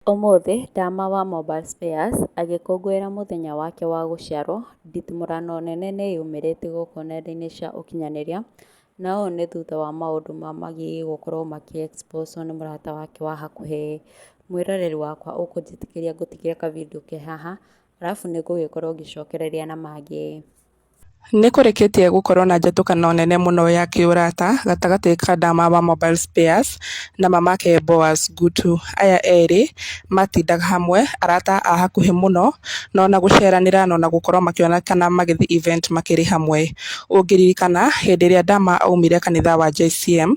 Ũmũthĩ Dama wa Mobile Spares agĩkũngũĩra mũthenya wake wa gũciarwo, nditimũrano nene nĩyumĩrĩtie gũkũ nenda-inĩ cia ũkinyanĩria, na ũũ nĩ thutha wa maũndũ ma magigi gũkorwo makĩ expose wo nĩ mũrata wake wa hakuhĩ. Mwĩroreri wakwa ũkũnjĩtĩkĩria ngũtigĩre ka video ke haha, arabu nĩngũgĩkorwo ngĩcokereria na mangĩ. Nĩ kũrĩkĩtie gũkorwo na njatũkano nene mũno ya kĩũrata gatagatĩ ka Dama wa Mobile Spares na mamake Boaz Gutu. Aya erĩ matindaga hamwe, arata a hakuhĩ mũno, na ona gũceranĩra na ona gũkorwo makĩonekana magĩthiĩ event makĩrĩ hamwe. Ũngĩririkana hĩndĩ ĩrĩa Dama aumire kanitha wa JCM,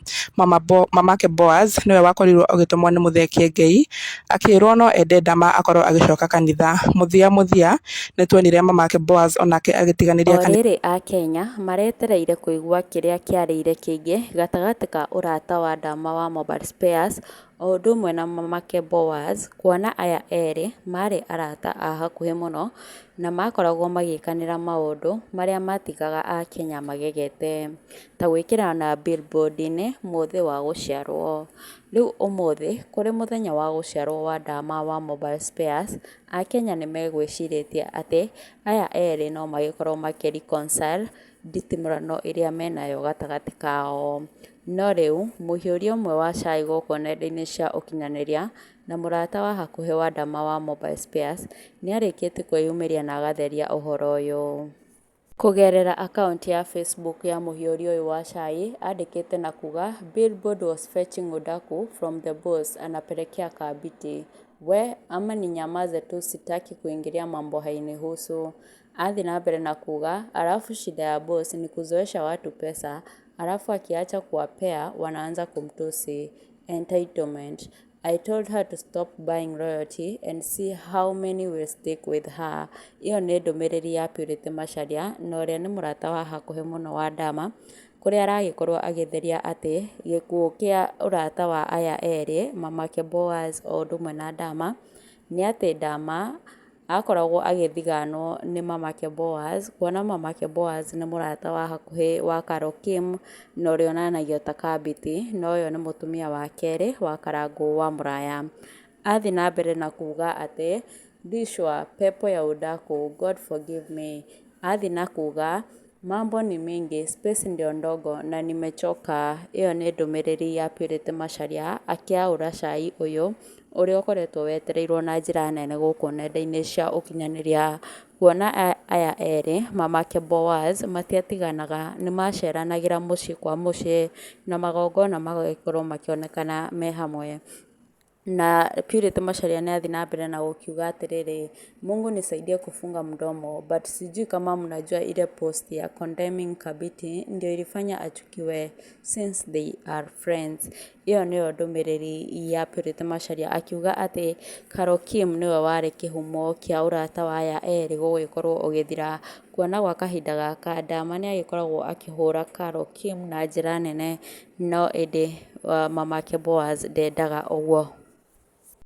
mamake Boaz nĩwe wakorirwo agĩtũmwo nĩ Mũthee Kĩengei akĩrwo no ende Dama akorwo agĩcoka kanitha. Mũthia mũthia nĩtuonire mamake Boaz onake agĩtiganĩria O kanitha. rĩrĩ akenya maretereire kũigua kĩrĩa kĩarĩire kĩingĩ gatagatĩ ka ũrata wa Dama wa Mobile Spares o ũndũ ũmwe na mamake Boaz, kuona aya erĩ marĩ arata a hakuhĩ mũno na makoragwo magĩkanĩra maũndũ marĩa matigaga akenya magegete, ta gwĩkĩrana billboard-inĩ mũthĩ wa gũciarwo. Rĩu ũmũthĩ kũrĩ mũthenya wa gũciarwo wa Dama wa Mobile Spares, akenya nĩmegwĩcirĩtie atĩ aya erĩ no magĩkorwo makĩ reconcile nditimũrano ĩrĩa menayo gatagatĩ kao. No rĩu mũhiũria ũmwe wa cai gũkũ nenda-inĩ cia ũkinyanĩria na mũrata wa hakuhĩ wa Dama wa Mobile Spares nĩarĩkĩtie kwĩyumĩria na agatheria ũhoro ũyũ. Kũgerera akaunti ya Facebook ya mũhiũria ũyũ wa cai, andĩkĩte na kuga Billboard was fetching udaku from the boss anapelekea Kabiti. We ama ninyamaze tu sitaki kuingilia mambo hainihusu. Athiĩ na mbere na kuga alafu shida ya boss ni kuzoesha watu pesa alafu akiacha kuwapea wanaanza kumtusi. Entitlement. I told her to stop buying loyalty and see how many will stick with her. Ĩyo nĩ ndũmĩrĩri ya Purity Macharia na ũrĩa nĩ mũrata wa hakuhĩ mũno wa Dama, kũrĩa aragĩkorwo agĩtheria atĩ gĩkuũ kĩa ũrata wa aya erĩ, mamake Boaz o ũndũ ũmwe na Dama, nĩ atĩ Dama akoragwo agĩthiganwo nĩ mamake Boaz, kuona mamake Boaz nĩ mũrata wa hakuhĩ wa Carol Kim na ũrĩa onanagio ta Kabiti, na ũyũ nĩ mũtumia wa kerĩ wa Karangũ wa Mũraya. Athiĩ na mbere na kuga atĩ ndicua pepo ya udaku God forgive me. Athiĩ na kuga mambo ni mingi space ndio ndogo na nimechoka. Ĩyo nĩ ndũmĩrĩri ya Purity Macharia akĩaũra cai ũyũ ũrĩa ũkoretwo wetereirwo na njĩra nene gũkũ nenda-inĩ cia ũkinyanĩria, kuona aya erĩ mamake Boaz matiatiganaga, nĩ maceranagĩra mũciĩ kwa mũciĩ na magongona magagĩkorwo makĩonekana me hamwe. Na Purity Macharia nĩ athiĩ na mbere na gũkiuga atĩrĩrĩ, Mungu nisaidie kufunga mdomo but sijui kama mnajua ile post ya condemning Kabiti ndio ilifanya achukiwe since they are friends. Ĩyo nĩyo ndũmĩrĩri ya Purity Macharia akiuga atĩ Carol Kim nĩwe warĩ kĩhumo kĩa ũrata wa aya erĩ gũgĩkorwo ũgĩthira, kuona gwa kahinda gaka Dama nĩ agĩkoragwo akĩhũra Carol Kim na njĩra nene, no ĩndĩ mamake Boaz ndendaga ũguo.